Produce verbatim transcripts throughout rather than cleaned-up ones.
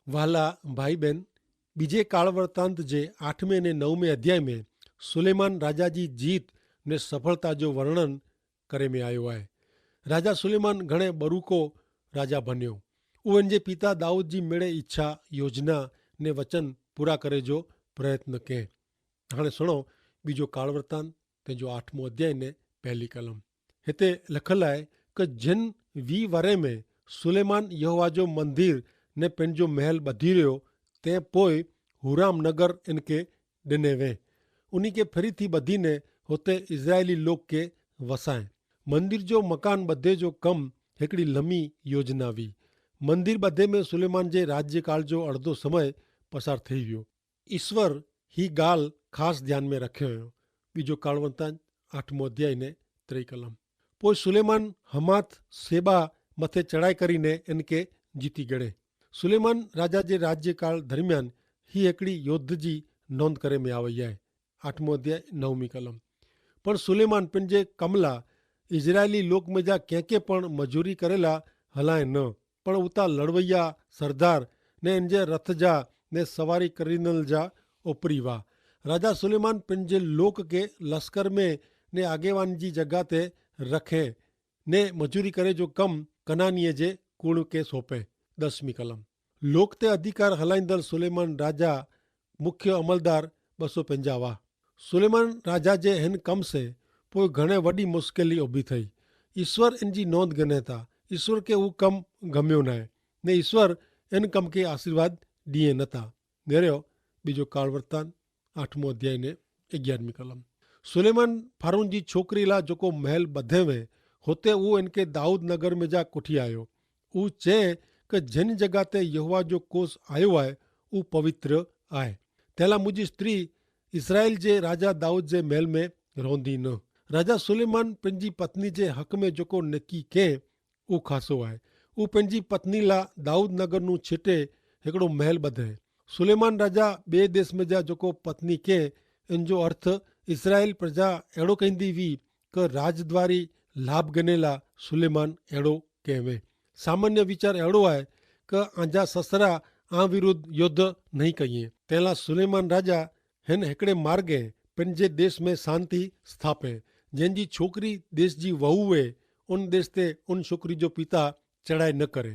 વહાલા ભાઈબેન, બીજે કાળવર્તાંત જે આઠમે ને નવમે અધ્યાય મેં સુલેમાન રાજા જી જીત ને સફળતા જો વર્ણન કરે મેં આયો આય. રાજા સુલેમાન ઘણે બરૂકો રાજા ભન્યો. ઉવેન જે પિતા દાઉદ જી મેળે ઇચ્છા, યોજના ને વચન પૂરા કરે જો પ્રયત્ન કે. હણે સુણો બીજો કાળવર્તાંત, તેજો આઠમો અધ્યાય ને પહેલી કલમ. હેતા લખલ આય કે જેન વી વરે મેં સુલેમાન યહોવા જો મંદિર ને પેનજો મહેલ બધી રહ્યો, તે પોય હુરામ નગર એનકે ડેને વે. ઉની કે ફરી થી બધી ને હોતે ઇઝરાયેલી લોક કે વસાય. મંદિર જો મકાન બધે જો કમ હેકડી લમી યોજના વી. મંદિર બધે મેં સુલેમાન જે રાજ્યકાળ જો અડધો સમય પસાર થઈ વ્યો. ઇશ્વર હી ગાલ ખાસ ધ્યાન મેં રખ્યો હૈ. બીજો કાળવંતાન આઠમો અધ્યાય ને ત્રિકલમ. પોય સુલેમાન હમાથ સેબા મતે ચડાઈ કરી ને એનકે જીતી ગણે. સુલેમાન રાજા જે રાજ્યકાળ દરમિયાન હી એકડી યોદ્ધ જી નોંધ કરે મેં આવય હૈ. આઠમો અધ્યાય નવમી કલમ. પણ સુલેમાન પેનજે કમલા ઇઝરાયેલી લોક મેં જા કેંકે પણ મજૂરી કરેલા હલાએ ન, પણ ઉતા લડવૈયા સરદાર ને એનજે રથ જા ને સવારી કરીનલ જા ઓપરી વા. રાજા સુલેમાન પેનજે લોક કે લશ્કર મેં ને આગેવાન જી જગા તે રખે ને મજૂરી કરે જો કમ કનાનીય જે કુણ કે સોંપે. દસમી કલમ. લોક તે અધિકાર હલાઈંદલ સુલેમાન રાજા મુખ્ય અમલદાર બસો પંજાવા. સુલેમાન રાજા જે હેન કમ સે પોય ઘણે વડી મુશ્કેલી ઉભી થઈ. ઈસ્વર એનજી નોંધ ગને તા. ઈસ્વર કે ઉકમ ગમ્યો નાય ને ઈસ્વર એન કમ કે આશીર્વાદ દિયે નતા. નેર્યો બીજો કાળવર્તાન આઠમો અધ્યાય ને અગિયારમી કલમ. સુલેમાન ફારૂન જી છોકરી લા જોકો મહેલ બધે વે હોતે ઉ એનકે દાઉદ નગર મેં જા કોઠી આયો. ઉ ચે કે જેન જગા તે યહોવા જો કોષ આયો આય ઉ પવિત્ર આય. તેલા મુજી સ્ત્રી ઇસરાયેલ જે રાજા દાઉદ જે મહેલ મેં રોંધી ન. રાજા સુલેમાન પંજી પત્ની જે હક મેં જોકો નેકી કે ઉ ખાસો આય. ઉ પંજી પત્ની લા દાઉદ નગર નું છેટે હેકડો મહેલ બધે. સુલેમાન રાજા બે દેશ મેં જા જોકો પત્ની કે એન જો અર્થ ઇસરાયેલ પ્રજા એડો કહેંદી વી કે રાજદ્વારી લાભ ગનેલા સુલેમાન એડો કહેવે. સામાન્ય વિચાર એડો આય કે આંજા સસરા આ વિરુદ્ધ યોદ્ધ નહીં કહિએ. તેલા સુલેમાન રાજા હેન હેકડે માર્ગે પેનજે દેશ મેં શાંતિ સ્થાપે. જેન જી છોકરી દેશ જી વહુ વે ઉન દેશ તે ઉન છોકરી જો પિતા ચડાઈ ન કરે.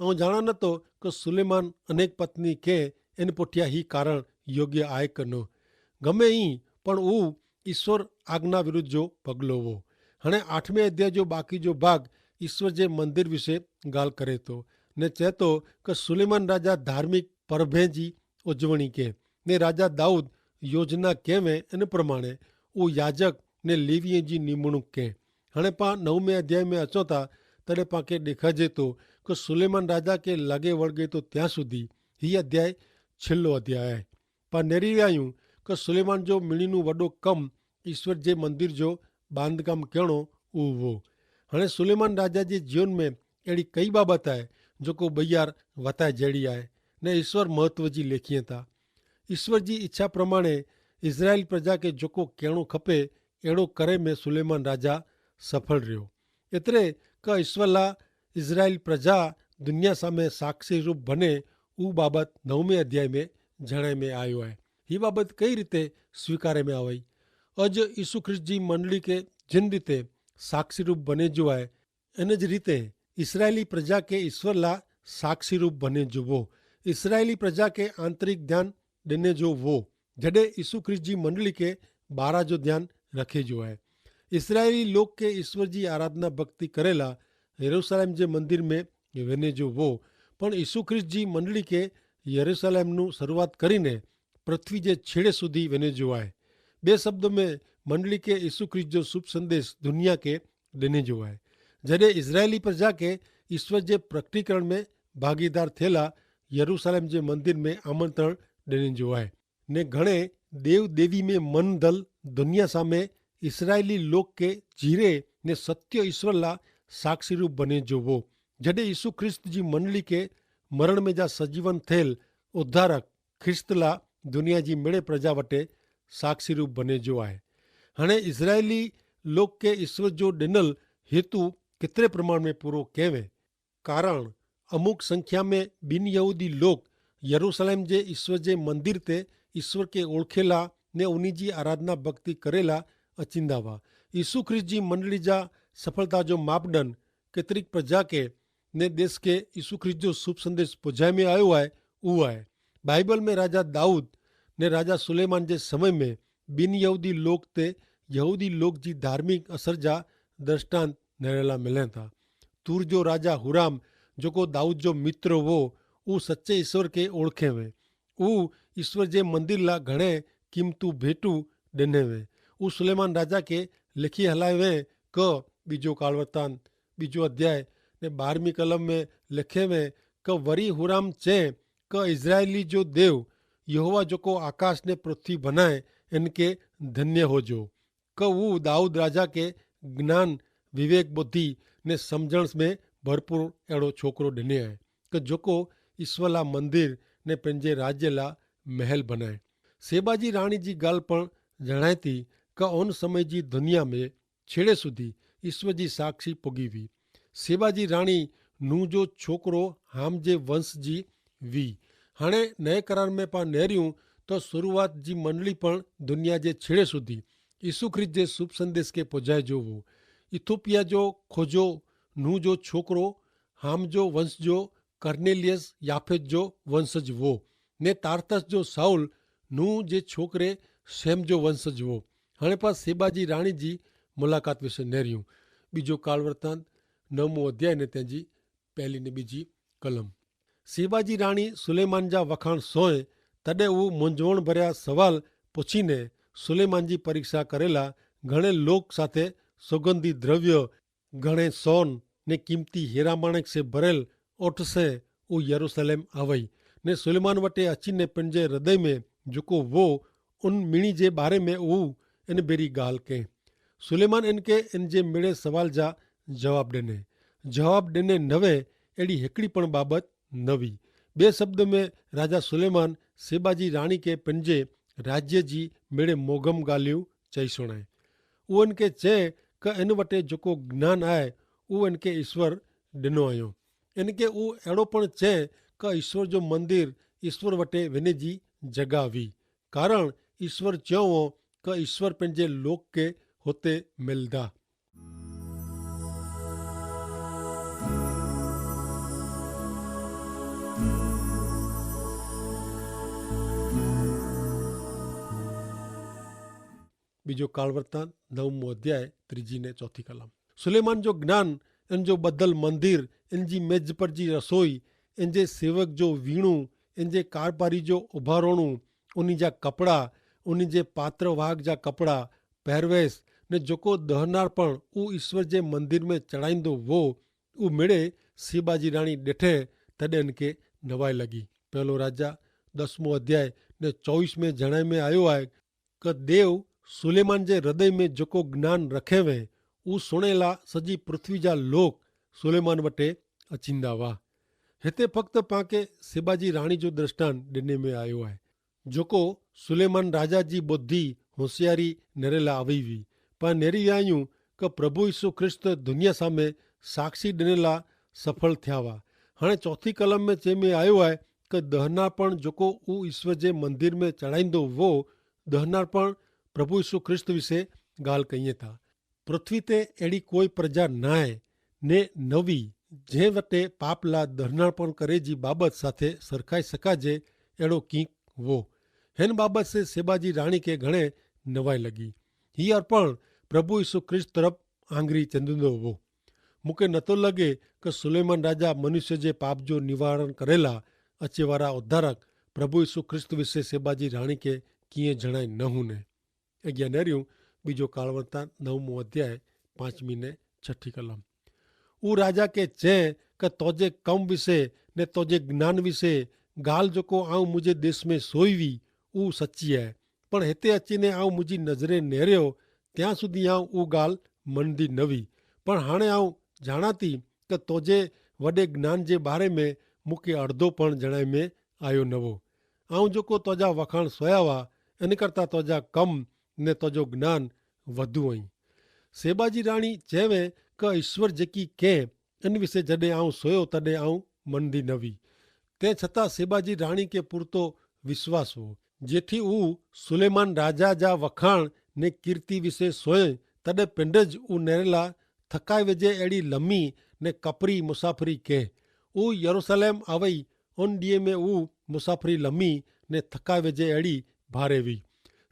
અવ જાણા નતો કે સુલેમાન અનેક પત્ની કે એન પોઠ્યા હી કારણ યોગ્ય આય કે ન. ગમે ઈ પણ ઉ ઇશ્વર આજ્ઞા વિરુદ્ધ જો પગલો વો. હણે આઠમે અધ્યાય જો બાકી જો ભાગ ઇશ્વર જે મંદિર વિશે ગાલ કરે તો ને ચેતો કે સુલેમાન રાજા ધાર્મિક પરભે જી ઉજવણી કે ને રાજા દાઉદ યોજના કહેવે એન પ્રમાણે ઉ યાજક ને લેવીએ જી નિમણૂક કે. હણે પા નવમે અધ્યાય મેં અચોતા તડે પાંકે દેખાજે તો કે સુલેમાન રાજા કે લગે વળગે તો ત્યાં સુધી હી અધ્યાય છેલ્લો અધ્યાય આય. પા નેરી આયું કે સુલેમાન જો મિણીનું વડો કમ ઇશ્વર જે મંદિર જો બાંધકામ કહેણો ઉવો. હણે સુલેમાન રાજા જે જીવન મેં એડી કઈ બાબત આય જોકો બૈયાર વતાય જેડી આય ને ઇશ્વર મહત્વ જી લેખીએ તા. ઇશ્વર જી ઇચ્છા પ્રમાણે ઇઝરાયેલ પ્રજા કે જોકો કહેણો ખપે એડો કરે મેં સુલેમાન રાજા સફળ રહ્યો. એતરે કે ઇશ્વર લા ઇઝરાયેલ પ્રજા દુનિયા સામે સાક્ષી રૂપ ભને ઉ બાબત નવમે અધ્યાય મેં જણાય મેં આયો હૈ. હી બાબત કઈ રીતે સ્વીકારે મેં આવય? અજ ઈસુ ખ્રિસ્ત જી મંડળી કે જિન રીતે સાક્ષી રૂપ ભને જો આય એન જ રીતે ઇસરાયેલી પ્રજા કે ઈસ્વર લા સાક્ષી રૂપ ભને જો વો. ઇસરાયેલી પ્રજા કે આંતરિક ધ્યાન દેને જો વો જડે ઈસુ ખ્રિસ્ત જી મંડળી કે બારા જો ધ્યાન રખે જો આય. ઇસરાયેલી લોક કે ઈસ્વર જી આરાધના ભક્તિ કરેલા યરુસાલેમ જે મંદિર મેં વેને જો વો. પણ ઈસુ ખ્રિસ્ત જી મંડળી કે યરુસાલેમનું શરૂઆત કરીને પૃથ્વી જે છેડે સુધી વેને જો આય. બે શબ્દો મેં મંડળી કે ઈસુ ખ્રિસ્ત જો શુભ સંદેશ દુનિયા કે દેને જો આય. જડે ઇસરાયેલી પ્રજા કે ઈસ્વર જે પ્રકટીકરણ મેં ભાગીદાર થેલા યરુસાલેમ જે મંદિર મેં આમંત્રણ દેને જો આય. ને ઘણે દેવ દેવી મેં મન દલ દુનિયા સામે ઇસરાયેલી લોક કે જીરે ને સત્ય ઇશ્વર લા સાક્ષી રૂપ બને જો વો. જડે ઈસુ ખ્રિસ્ત જી મંડળી કે મરણ મેં જા સજીવન થેલ ઉદ્ધારક ખ્રિસ્ત લા દુનિયા જી મેળે પ્રજા વટે સાક્ષી રૂપ બને જો આય. હણે ઇસરાયેલી લોક કે ઇશ્વર જો ડેનલ હેતુ કેતરે પ્રમાણ મેં પૂરો કહેવે? કારણ અમુક સંખ્યા મેં બિનયહૂદી લોક યરૂસલેમ જે ઈસ્વર જે મંદિર તે ઈસ્વર કે ઓળખેલા ને ઉની જી આરાધના ભક્તિ કરેલા અચિંદા વા. ઈસુ ખ્રિસ્ત જી મંડળી જા સફળતા જો માપદંડ કેતરિક પ્રજા કે ને દેશ કે ઈસુ ખ્રિસ્ત જો શુભ સંદેશ પજાય મેં આયો આય. ઉવાય બાઈબલ મેં રાજા દાઉદ ને રાજા સુલૈમાન જે સમય મેં બિનયહૂદી લોક તે યહૂદી લોક જી ધાર્મિક અસર જા દ્રષ્ટાંત નરેલા મિલે થા. તૂર જો રાજા હુરામ જોકો દાઉદ જો મિત્ર વો ઉસચ્ચે ઈસ્વર કે ઓળખે વે. ઉ ઈસ્વર જે મંદિર લા ઘણે કિંમતુ ભેટુ ડેને વે. ઉ સુલૈમાન રાજા કે લેખી હલાય વે કે બીજો કાળવર્તાન બીજો અધ્યાય ને બારમી કલમ મેં લેખે વે કે વરી હુરામ ચે કે ઇઝરાયેલી જો દેવ યહોવા જોકો આકાશ ને પૃથ્વી ભનાય એન કે ધન્ય હોજો. કે ઉ દાઉદ રાજા કે જ્ઞાન વિવેક બુદ્ધિ ને સમઝણ મેં ભરપૂર એડો છોકરો ડેને આય કે જોકો ઈસ્વર લા મંદિર ને પેનજે રાજ્ય લા મહેલ ભનાય. સેબાજી રાણી જી ગાલ પણ જણાયતી કે ઓન સમય જી ધુનિયા મેં છેડે સુધી ઈસ્વર જી સાક્ષી પોગી વી. સેબાજી રાણી નૂ જો છોકરો હામ જે વંશ જી વી. હાણે નય કરાર મેં પા નેર્યું તો શરૂઆત જી મંડળી પણ ધુનિયા જે છેડે સુધી ઈસુ ખ્રિસ્ત જે શુભ સંદેશ કે પજાય જો વો. ઇથોપિયા જો ખોજો નૂ જો છોકરો હામ જો વંશ જો કર્નેલિયસ યાફેત જો વંશ જ વો. ને તાર્તસ જો સાઉલ નૂ જે છોકરે સેમ જો વંશ જ વો. હણે પાસ સેબાજી રાણી જી મુલાકાત વિશે નેર્યું. બીજો કાળવર્તાન નવમો અધ્યાય ને તેની પહેલી ને બીજી કલમ. સેબાજી રાણી સુલૈમાન જા વખાણ સોય તદે ઉં મુંજવણ ભર્યા સવાલ પોછીને સુલૈમાન જી પરીક્ષા કરેલા ઘણે લોક સાથે સુગંધી દ્રવ્ય ઘણે સોન ને કિંમતી હેરામાણક સે ભરેલ ઓઠસે ઉં યરુસલેમ આવય. ને સુલૈમાન વટે અચ્છી ને પન જે હૃદય મેં જકો વો ઉન મિણી જે બારે મેં ઉં એન ભેરી ગાલ કહેં. સુલૈમાન એન કે એન જે મેળે સવાલ જા જવાબ દેને જવાબ દેને નવે એડી હેકડી પણ બાબત નવી. બે શબ્દ મેં રાજા સુલૈમાન સેબાજી રાણી કે પન જે રાજ્ય જી મેળે મોગમ ગાલ્યું ચહી સુણાય. ઉ એન કે ચે કે એન વટે જોકો જ્ઞાન આય ઉ એન કે ઈસ્વર દેનો આયો. એન કે ઉ એડો પણ ચે કે ઈસ્વર જો મંદિર ઈસ્વર વટે વેને જી જગા વી. કારણ ઈસ્વર ચ્યો વો કે ઈસ્વર પેનજે લોક કે હોતે મેલદા. બીજો કાળવર્તાન નવમો અધ્યાય ત્રીજી ને ચોથી કલમ. સુલૈમાન જો જ્ઞાન એન જો બદલ મંદિર એન જી મેજ પર જી રસોઈ એન જે સેવક જો વીણું એન જે કારપારી જો ઉભારોણું ઉની જા કપડા ઉની જે પાત્રવાહક જા કપડા પહેરવેશ ને જોકો દહનાર પણ ઉ ઈસ્વર જે મંદિર મેં ચડાઈંદો વો ઉ મેળે સેબાજી રાણી દેઠે તદે એન કે નવાઈ લગી. પહેલો રાજા દસમો અધ્યાય ને ચોવીસ મેં જણાઈ મેં આયો આય કે દેવ સુલૈમાન જે હૃદય મેં જોકો જ્ઞાન રખે વે ઉ સુણેલા સજી પૃથ્વી જા લોક સુલૈમાન વટે અચિંદા વા. હેતે ફક્ત પાંકે સેબાજી રાણી જો દ્રષ્ટાન દેને મેં આયો આય. જોકો સુલૈમાન રાજા જી બોધી હોસિયારી નેરેલા આવી વી. પા નેરી વ્યાયું કે પ્રભુ ઈસુ ખ્રિસ્ત દુનિયા સામે સાક્ષી દેનેલા સફળ થ્યાવા. હણે ચોથી કલમ મેં ચે મેં આયો આય કે દહનાર પણ જોકો ઉ ઈસ્વર જે મંદિર મેં ચડાઈંદો વો દહનાર પણ પ્રભુ ઈસુ ખ્રિસ્ત વિશે ગાલ કહિયે થા. પૃથ્વી તે એડી કોઈ પ્રજા નાય ને નવી જે વટે પાપલા દહનાર પણ કરે જી બાબત સાથે સરખાઈ સકાજે એડો કિંક વો. હેન બાબત સે સેબાજી રાણી કે ઘણે નવાઈ લગી. હિયાર પણ પ્રભુ ઈસુ ખ્રિસ્ત તરફ આંગરી ચંદનો વો. મુકે નતો લગે કે સુલૈમાન રાજા મનુષ્ય જે પાપ જો નિવારણ કરેલા અચેવારા ઉદ્ધારક પ્રભુ ઈસુ ખ્રિસ્ત વિશે સેબાજી રાણી કે કિંયે જણાઈ નહુને. અજ્ઞાનેર્યું બીજો કાળવર્તા નવમો અધ્યાય પાંચમી ને છઠી કલમ. ઉ રાજા કે ચે કે તોજે કમ વિશે ને તોજે જ્ઞાન વિશે ગાલ જોકો આઉં મુઝે દેશ મેં સોઈવી ઉ સચ્ચી હૈ. પણ હેતે અચ્છીને આઉં મુઝી નજરે નેર્યો ત્યાં સુધી આઉં ઉ ગાલ મનદી નવી. પણ હાણે આઉં જાણાતી કે તોજે વડે જ્ઞાન જે બારે મેં મુકે અડધો પણ જણાઈ મેં આયો નવો. આઉં જોકો તોજા વખાણ સોયાવા એન કરતા તોજા કમ ને તોજો જ્ઞાન વધુ અહીં. સેબાજી રાણી ચેવે કે ઈસ્વર જેકી કેહ એન વિશે જડે આઉં સોયો તડે આઉં મનદી નવી. તે છતાં સેબાજી રાણી કે પૂરતો વિશ્વાસ હો, જેથી ઉ સુલેમાન રાજા જા વખાણ ને કીર્તિ વિશે સોય તદે પેંડે જ ઉ નેરેલા થકાઈ વેજે એડી લમી ને કપરી મુસાફરી કહેં. ઉ યરુસાલેમ આવઈ ઉન દિયે મેં ઉ મુસાફરી લમી ને થકાઈ વેજે એડી ભારે વી.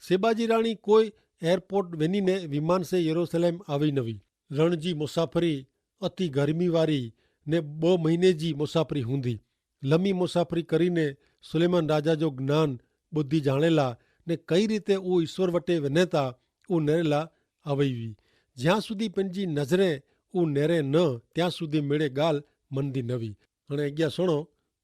સેબાજી રાણી કોઈ એરપોર્ટ વેની ને વિમાન સે યરુસાલેમ આવઈ નવી. રણ જી મુસાફરી અતિ ગરમી વારી ને બહ મહિને જી મુસાફરી હુંદી. લમી મુસાફરી કરીને સુલેમાન રાજા જો જ્ઞાન બુદ્ધિ જાણેલા ને કઈ રીતે ઉ ઈશ્વર વટે વેનેતા ઉ નેરેલા આવયવી. જ્યાં સુધી પેનજી નજરે ઉ નેરે ન ત્યાં સુધી મેળે ગાલ મનદી નવી. અને અગિયા સુણો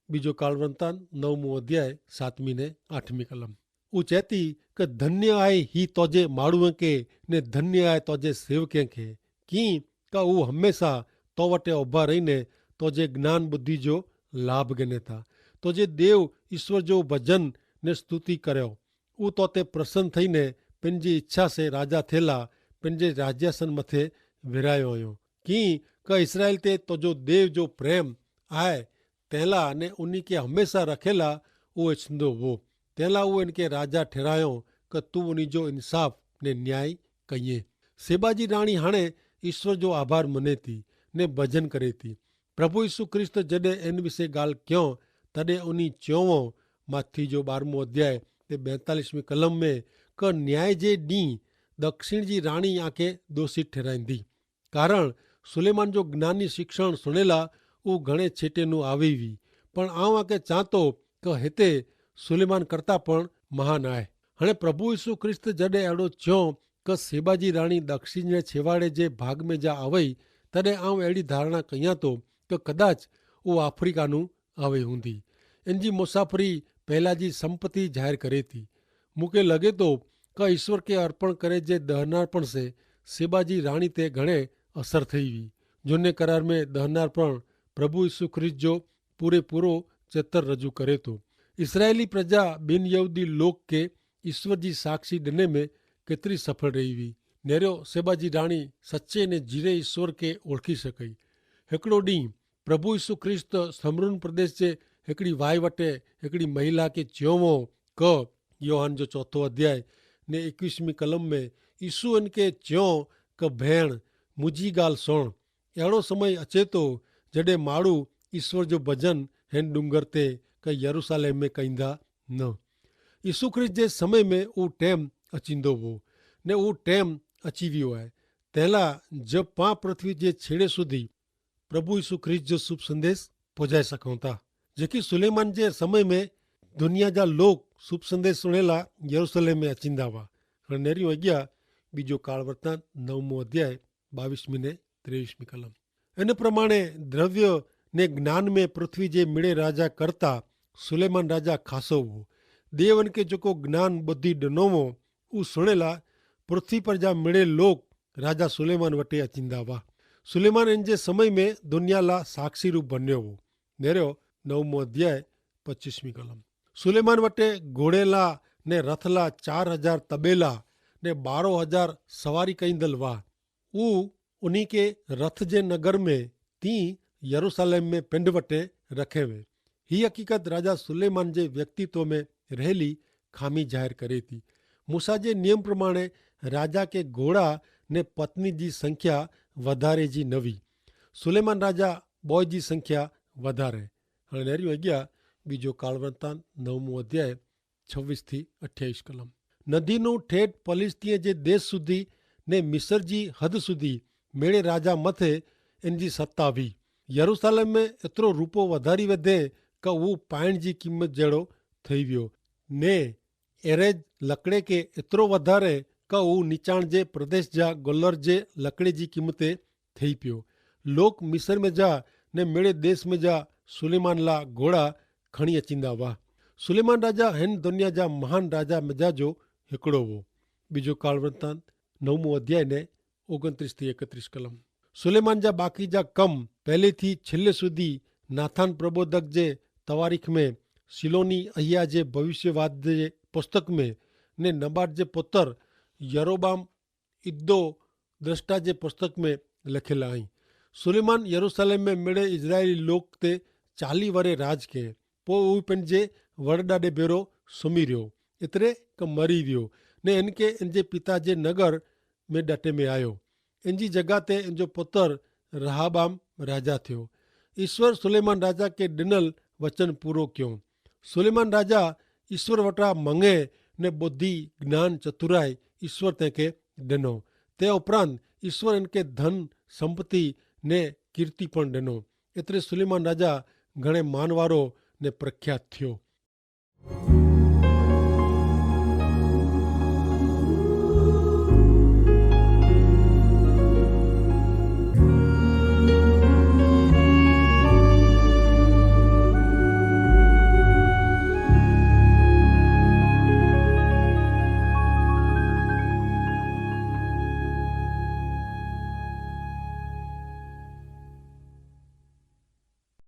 બીજો કાળવર્તાન નવમો અધ્યાય સાતમી ને આઠમી કલમ. ઉચેતી કે ધન્ય આય હી તોજે માળુએ કે ને ધન્ય આય તોજે સેવકે કે કિંક ઉ હમેંસા તો વટે ઉભા રહી ને તોજે જ્ઞાન બુદ્ધિ જો લાભ ગને થા. તોજે દેવ ઈશ્વર જો ભજન ને સ્તુતિ કર્યો. ઉ તોતે પ્રસન થઈ ને પેનજી ઇચ્છા સે રાજા થેલા પેનજે રાજ્યાસન મતે વેરાયો અયો. કિંક ઇસરાયેલ તે તોજો દેવ જો પ્રેમ આય તેલા ને ઉની કે હમેંસા રખેલા ઉ ઇચ્છંદો વો. તેલા ઉ એનકે રાજા ઠેરાયો કે તું ઉની જો ઇન્સાફ ને ન્યાય કહિએ. સેબાજી રાણી હાણે ઇશ્વર જો આભાર મને તી ને ભજન કરે તી. પ્રભુ ઇશુ ખ્રિસ્ત જડે એન વિશે ગાલ ક્યો તદે ઉની ચ્યોવો. માથી જો બારમો અધ્યાય તે બૈતાલીસમી કલમ મેં કે ન્યાય જે દી દક્ષિણ જી રાણી આંખે દોષિત ઠેરાઈ દી. કારણ સુલેમાન જો જ્ઞાની શિક્ષણ સુણેલા ઉં ઘણે છેટે નું આવેવી. પણ આઉં આકે ચાંતો કે હેતે સુલેમાન કરતા પણ મહાન આય. હણે પ્રભુ ઈસુ ખ્રિસ્ત જડે એડો ચ્યો કે સેબાજી રાણી દક્ષિણ ને છેવાડે જે ભાગ મેં જા આવય, તદે આઉં એડી ધારણા કહિયા તો કે કદાચ ઉં આફ્રિકા નું આવે હુંદી. એનજી મુસાફરી પહેલા જી સંપત્તિ જાહેર કરે તી. મુકે લગે તો કે ઈસવ કે અર્પણ કરે જે દહનાર પણ સે સેબાજી રાણી તે ઘણે અસર થઈ વી. જોને કરાર મેં દહનાર પણ પ્રભુ ઈસુ ખ્રિસ્ત જો પૂરે પૂરો ચેતર રજૂ કરે તો. ઇસરાયેલી પ્રજા બિનયહૂદી લોક કે ઈસવ જી સાક્ષી ડેને મેં કેતરી સફળ રહી વી. નેરો સેબાજી રાણી સચ્ચે ને જીરે ઈસવ કે ઓળખી શકાઈ. હેકડો દી પ્રભુ ઈસુ ખ્રિસ્ત સમરૂન પ્રદેશ જે હેકડી વાઈ વટે હેકડી મહિલા કે ચ્યોંવો. ક યોહાન જો ચોથો અધ્યાય ને એકવીસમી કલમ મેં ઈસુ એન કે ચ્યોં કે ભેણ, મુજી ગાલ સોણ. એડો સમય અચેતો જડે માડૂ ઈસવ જો ભજન હેન ડુંગર તે કે યરુસાલેમ મેં કઈંદા ન. ઈસુ ખ્રિસ્ત જે સમય મેં ઉં ટેમ અચીંદો વો ને ઉં ટેમ અચીવ્યો આય. તેલા જબ પાં પૃથ્વી જે છેડે સુધી પ્રભુ ઈસુ ખ્રિસ્ત જો શુભ સંદેસ પજાઈ સકોતા. જેકી સુલેમાન જે સમય મેં દુનિયા જા લોક શુભ સંદેસ સુણેલા યરુસાલેમ મેં અચીંદા વા. હણે નેરી વગ્યા બીજો કાળવર્તાન નવમો અધ્યાય બાવીસમી ને ત્રેવીસમી કલમ. એન પ્રમાણે દ્રવ્ય ને જ્ઞાન મેં પૃથ્વી જે મિડે રાજા કરતા સુલેમાન રાજા ખાસો વો. દેવન કે જોકો જ્ઞાન બધી ડનોવો ઉં સુણેલા પૃથ્વી પર જા મિડે લોક રાજા સુલેમાન વટે અચીંદા વા. સુલેમાન એન જે સમય મેં દુનિયા લા સાક્ષી રૂપ બન્યો વો. નેરો નવમો અધ્યાય પચ્ચીસમી કલમ. સુલેમાન વટે ઘોડેલા ને રથલા ચાર હજાર તબેલા ને બારો હજાર સવારી કઈંદલ વાહ. ઉ ઉની કે રથ જે નગર મેં તી યરુસાલેમ મેં પેંડ વટે રખે વે. હી હકીકત રાજા સુલેમાન જે વ્યક્તિત્વ મેં રહેલી ખામી જાહેર કરે તી. મૂસા જે નિયમ પ્રમાણે રાજા કે ઘોડા ને પત્ની જી સંખ્યા વધારે જી નવી. સુલેમાન રાજા બોય જી સંખ્યા વધારે. હણે નેરી વગ્યા બીજો કાળવર્તાન નવમો અધ્યાય છવીસ થી અઠ્યાવીસ કલમ. નદીનું ઠેઠ પલિસ્તિયે જે દેશ સુધી ને મિસર જી હદ સુધી મેળે રાજા મતે એનજી સત્તા વી. યરુસાલેમ મેં એતરો રૂપો વધારી વધે કે ઉં પાઈણ જી કિંમત જેડો થઈ વ્યો. ને એરે જ લકડે કે એતરો વધારે કે ઉં નીચાણ જે પ્રદેશ જા ગોલર જે લકડે જી કિંમતે થઈ પ્યો. લોક મિસર મેં જા ને મેળે દેશ મેં જા સુલેમાન લા ઘોડા ખણી અચિંદા વાહ. સુલેમાન રાજા હેન દનિયા જા મહાન રાજા મેં જા જો હેકડો વો. બીજો કાળવર્તાન નવમો અધ્યાય ને ઓગણત્રીસ થી એકત્રીસ કલમ. સુલેમાન જા બાકી જા કમ પહેલે થી છેલ્લે સુધી નાથાન પ્રબોધક જે તવારીખ મેં સિલોની અહિયા જે ભવિષ્યવાદ જે પુસ્તક મેં ને નબાટ જે પુતર યરોબામ ઇદ્દો દ્રષ્ટા જે પુસ્તક મેં લખેલા હૈં. સુલેમાન યરુસાલેમ મેં મેળે ઇઝરાયેલી લોક તે ચાલી વરે રાજ કે. પો ઉપને જે વરડા દે ભેરો સમી રહ્યો, એતરે કે મરી વ્યો, ને એન કે એન જે પિતા જે નગર મેં ડટે મેં આયો. એન જી જગા તે એન જો પતર રહાબામ રાજા થ્યો. ઈસ્વર સુલેમાન રાજા કે ડેનલ વચન પૂરો ક્યો. સુલેમાન રાજા ઈસ્વર વટા મંગે ને બોધી જ્ઞાન ચતુરાઈ ઈસ્વર તેંકે ડેનો. તે ઉપરાંત ઈસ્વર એન કે ધન સંપત્તિ ને કીર્તિ પણ ડેનો. એતરે સુલેમાન રાજા ઘણે માનવારો ને પ્રખ્યાત થ્યો.